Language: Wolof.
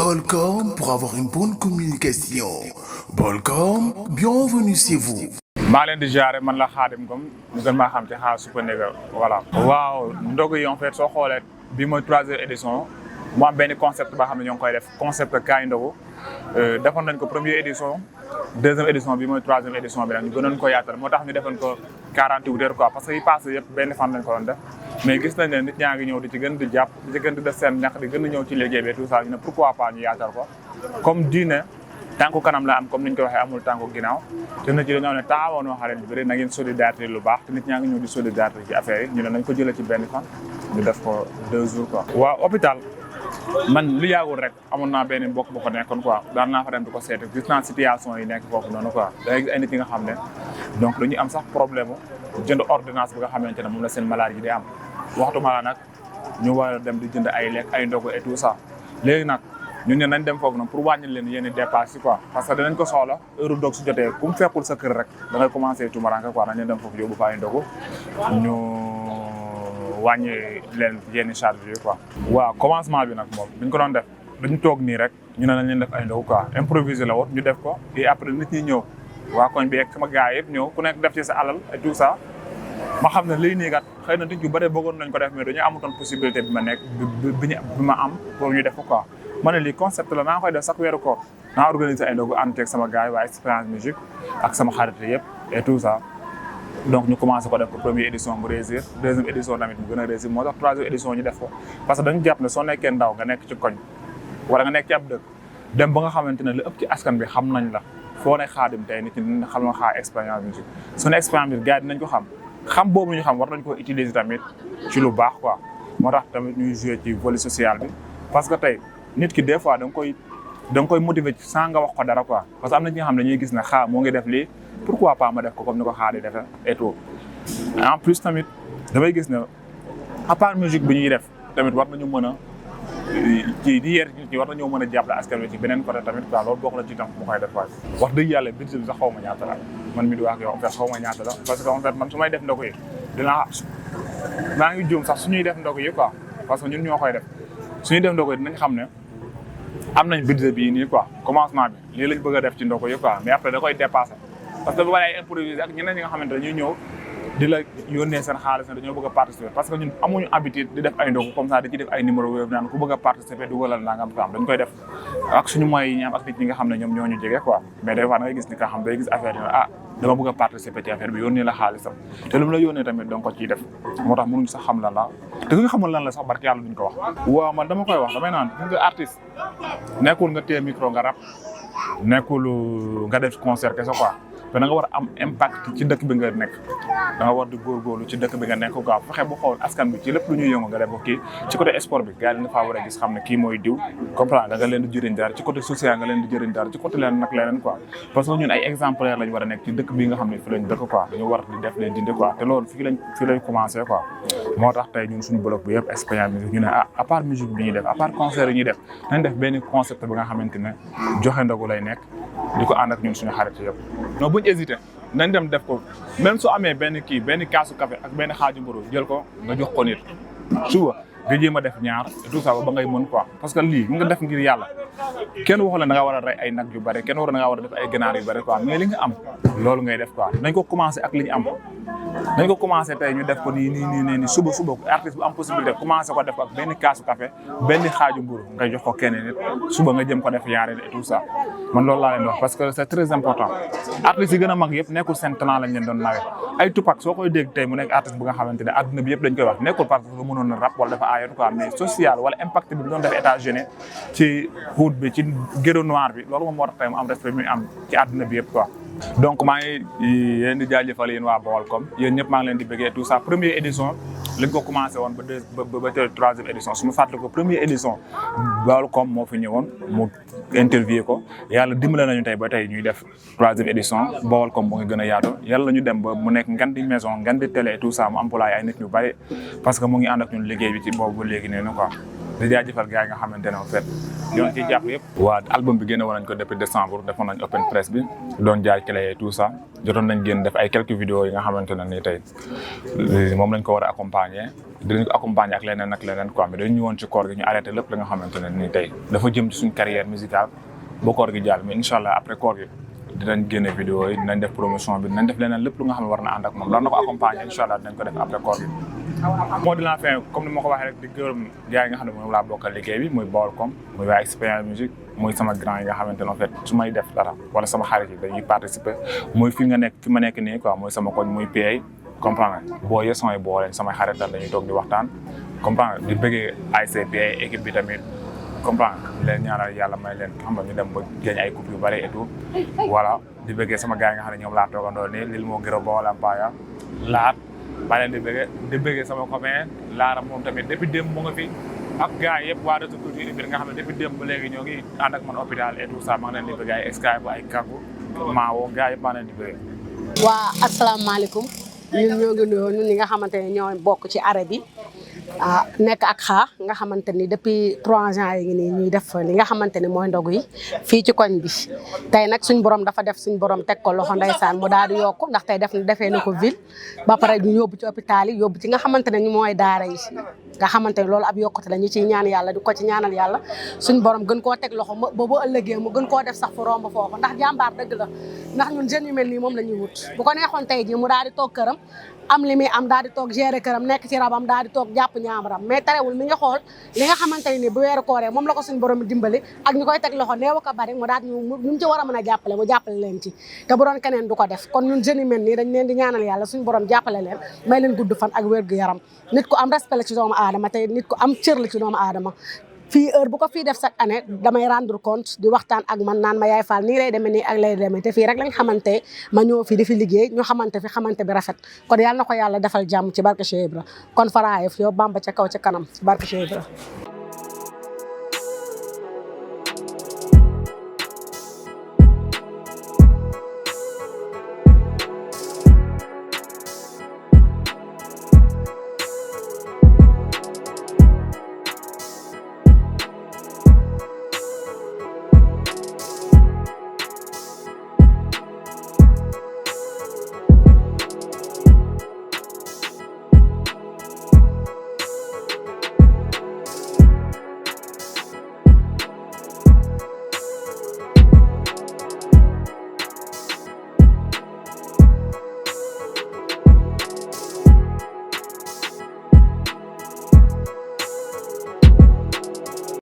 Bolcom pour avoir une bonne communication. Bolcom, bienvenue chez vous. maa leen di jaare man la Khadim Ngom ñu gën maa xam ci xaar Super Nigga voilà. waaw ndogu yi en fait soo xoolee bi mooy 3e édition mu am benn concept boo xam ne ñoo ngi koy def concept kaay ndogu defoon nañ ko 1e édition 2e édition bi mooy 3e édition bi nag ñu gënoon ko yaatal moo tax ñu defoon ko 48 heures quoi parce que yi passé yëpp benn fan lañ ko doon def mais gis nañ ne nit ñaa ngi ñëw di ci gën di jàpp di ci gën di def seen ñax di gën a ñëw ci liggéey bi tout ça ñu ne pourquoi pas ñu yaatal ko comme diine tànku kanam la am comme ni ñu ko waxee amul tànku ginnaaw te na ci dañoo ne taxawoonoo xale yu bëri na ngeen solidarité lu baax te nit ñaa ngi ñëw di solidarité ci affaire yi ñu ne nañ ko jëlee ci benn fan ñu def ko 2 jours quoi. waaw hôpital man lu yàggul rek amoon naa benn mbokk bu fa nekkoon quoi daan naa fa dem di ko seeti gis naa situation yi nekk foofu noonu quoi da ngay gis ay nit yi nga xam ne donc dañuy am sax problème jënd ordonnance bi nga xamante ne moom la seen malade yi di am waxtu mala nag ñu war a dem di jënd ay lekk ay ndogu et tout ça léegi nag ñun ne nañ dem foofu nag pour wàññi leen yenn dépenses yi quoi parce que danañ ko soxla heure dog su jotee ku mu fekkul sa kër rek da ngay commencé tumaranke quoi nañ leen dem foofu yóbbu fa ay ndogu ñu wàññi leen yenn charge yi quoi. waaw commencement bi nag moom biñ ko doon def dañu toog nii rek ñu ne nañ leen def ay ndogu quoi improviser la woon ñu def ko et après nit ñi ñëw waa koñ bi ak sama gars yëpp ñëw ku nekk def ci sa alal et tout ça ma xam ne lii nii kat xëy na nit yu bëri bëggoon nañ ko def mais dañu amutoon possibilité bi ma nekk bi ma am pour ñu def ko quoi. ma ne lii concept la naa koy def sax weeru koor naa organiser ay ndogu ànd ak sama gars yi waa Expérience Musique ak sama xarit yëpp et tout ça donc ñu commencé ko def ko 1e édition mu réussir 2e édition tamit mu gën a réussir moo tax 3e édition ñu def ko parce que dañu jàpp ne soo nekkee ndaw nga nekk ci koñ wala nga nekk ci ab dëkk dem ba nga xamante ne lu ëpp ci askan bi xam nañ la foo ne Khadim tey nit ñi xam nga xaar Expérience Musique suñu Expérience Musique gars yi dinañ ko xam boobu ñu xam war nañ ko utiliser tamit ci lu baax quoi moo tax tamit ñuy jouer ci volet social bi parce que tey nit ki des fois da nga koy motiver ci sans nga wax ko dara quoi parce que am na ñi nga xam ne dañuy gis ne xaar moo ngi def lii pourquoi pas ma def ko comme ni ko xaar di defee et tout en plus tamit damay gis ne à part musique bi ñuy def tamit war nañu mën a ci di yeer ci war nañoo mën a jàppale askan wi ci beneen côté tamit quoi loolu bokk na ci tam mu koy def wax dëgg yàlla budget bi sax xaw ma ñaata la man mi di wax ak yow en fait xaw ma ñaata la parce que en fait man su may def ndogu yi maa ngi juum sax suñuy def ndogu yi quoi parce que ñun ñoo koy def suñuy def ndogu yi dinañ xam ne am nañ budget bii nii quoi commencement bi lii lañ bëgg a def ci ndogu yi quoi mais après da koy dépasser parce que bu bari ay improviser ak ñeneen ñi nga xamante dañuy ñëw di la yónnee seen xaalis ne dañoo bëgg a participer parce que ñun amuñu habitude di def ay ndogu comme ça di ci def ay numéro web naan ku bëgg a participer dugalal nangam am dañ koy def ak suñu moyens yi ñu am ak nit ñi nga xam ne ñoom ñoo ñu jege quoi mais des fois da ngay gis ni nga xam day gis affaire yi dama bëgg a participer ci affaire bi yónnee la xaalisam te lu mu la yónnee tamit donc ko ciy def moo tax mënuñ sax xam lan la te ku nga xamul lan la sax barki yàlla duñ ko wax. waaw man dama koy wax damay naan nga artiste nekkul nga téye micro nga rap nekkul nga def concert kese quoi te da nga war a am impact ci dëkk bi nga nekk da nga war di góorgóorlu ci dëkk bi nga nekk quoi fexe bu xool askan bi ci lépp lu ñuy yëngu nga def ko kii ci côté sport bi gars yi nga faa war a gis xam ne kii mooy diw comprendre nga leen di jëriñ dara ci côté social nga leen di jëriñ dara ci côté leen nag leneen quoi parce que ñun ay exemplaire lañ war a nekk ci dëkk bi nga xam ne fi lañ dëkk quoi dañu war di def leen dindi quoi te loolu fii lañ commencé quoi moo tax tey ñun suñu bloc bi yëpp Expérience Musique ñu ne à part musique bi ñuy def à part concert yi ñuy def nañ def benn concept bi nga xamante ne joxe ndogu lay nekk di ko ànd ak ñun suñu xarit yëpp non buñ hésité nañ dem def ko même su amee benn kaasu café ak benn xaaju mburu jël ko nga jox ko nit suba nga jéem a def ñaar tout ça ba ngay mën quoi parce que lii nga def ngir yàlla kenn waxu la da nga war a rey ay nag yu bëri kenn waxu da nga war a def ay ganaar yu bëri quoi mais li nga am loolu ngay def quoi nañ ko commencé ak li ñu am nañ ko commencé tey ñu def ko nii suba artiste bu am possibilité commencé ko def ko ak benn kaasu café benn xaaju mburu nga jox ko kenn nit suba nga jëm ko def yaari et tout ça man loolu laa leen wax parce que c'est très important artistes yi gën a mag yëpp nekkul seen talent lañ leen doon nawee ay Tupac soo koy dégg tey mu nekk artiste bu nga xamante ne adduna bi yëpp dañ koy wax nekkul parce que mënoon na rap wala dafa aayoon quoi mais social wala impact bi doon def États-Unis ci hood bi ci ghetto noir bi loolu moom moo tax tey mu am respect mi am ci adduna bi yëpp quoi donc maa ngi leen di jaajëfal yéen waa Bolcom yéen ñëpp maa ngi leen di bëggee tout ça 1e édition lañ ko commencé woon ba 3e édition su ma fàttali ko 1e édition Bolcom moo fi ñëwoon mu interviewé ko yàlla dimbale nañu tey ba tey ñuy def 3e édition Bolcom mu ngi gën a yaatu yàlla ñu dem ba mu nekk ngan di maison ngan di télé tout ça mu employé ay nit ñu bari parce que mu ngi ànd ak ñun liggéey bi ci boobu ba léegi nee na quoi di jaajëfal gars yi nga xamante ne en fait ñoo ngi ciy jàpp yëpp. waa album bi génne woon nañ ko depuis décembre defoon nañ open press bi doon jaay clé tout ça jotoon nañ génn def ay quelques vidéos yi nga xamante ne nii tey moom lañ ko war a accompagner dinañ ko accompagner ak leneen quoi mais dañu ñëwoon ci koor gi ñu arrêté lépp li nga xamante ne nii tey dafa jëm ci suñu carrière musicale ba koor gi jàll mais incha allah après koor gi dinañ génne vidéo yi dinañ def promotion bi dinañ def leneen lépp lu nga xam ne war na ànd ak moom war na ko accompagner incha allah dinañ ko def après koor gi. moo de la fin comme ni ma ko waxee rek di gërëm gars yi nga xam ne moom laa bokkal liggéey bi muy Baolcom muy waa Expérience Musique muy sama grand yi nga xamante ne en fait su may def dara wala sama xarit yi dañuy participer muy fi ma nekk nii quoi mooy sama koñ muy PA comprendre boo yee samay boo leen samay xarit dañuy toog di waxtaan comprendre di bëggee ASCPA équipe bi tamit comprendre leen ñaanal yàlla may leen xam nga ñu dem ba gañ ay coupe yu bari et tout voilà di bëggee sama gars yi nga xam ne ñoom laa toogandoo nii lil moo gërëm Baol Empire laat maa leen di bëggee sama copain Laara moom tamit depuis démb mu nga fi ak gars yi yëpp waa Réseau Culture bi nga xam ne depuis démb ba léegi ñoo ngi ànd ak man hôpital et tout ça maa ngi leen di bëggee ay Skype ay Kaggu Maawo gars yëpp maa leen di bëggee. waa asalaamaaleykum ñun ñoo ngi nuyoo ñun ñi nga xamante ne ñoo bokk ci arrêt bi nekk ak xaa nga xamante ni depuis 3 ans yi ngi nii ñuy def li nga xamante ni mooy ndogu yi fii ci koñ bi tey nag suñ borom dafa def suñ borom teg ko loxo ndeysaan mu daal di yokku ndax tey defee na ko ville ba pare ñu yóbbu ci hôpital yi yóbbu ci nga xamante ne ñu mooy daara yi nga xamante ne loolu ab yokkute la ñu ciy ñaan yàlla di ko ci ñaanal yàlla suñ borom gën koo teg loxo ba bu ëllëgee mu gën koo def sax fu romb foofu ndax jàmbaar dëgg la ndax ñun jeunes yu mel nii moom la ñuy wut bu ko neexoon tey jii mu daal di toog këram am li muy am daal di toog gérer këram nekk ci rabam daal di toog jàpp ñaamaram mais terewul mi nga xool li nga xamante ni bu weeru kooree moom la ko suñ borom dimbali ak ñu koy teg loxo neew ko bari mu daal ñu ci war a mën a jàppale mu jàppale leen ci te bu doon keneen du ko def kon ñun jeunes yu mel nii dañ leen di ñaanal yàlla suñ borom jàppale leen may leen gudd fan ak wér gu yaram nit ku am respect la ci doomu aadama te nit ku am cër la ci doomu aadama fii heure bu ko fii def chaque année damay rendre compte di waxtaan ak man naan ma yaay Fall nii lay demee nii ak lay demee te fii rek lañ xamante ma ñëw fii di fi liggéey ñu xamante bi rafet kon yàlla na ko yàlla defal jàmm ci barke Cheikh Ibra kon Faraayef yow Bamba ca kaw ca kanam ci barke Cheikh Ibra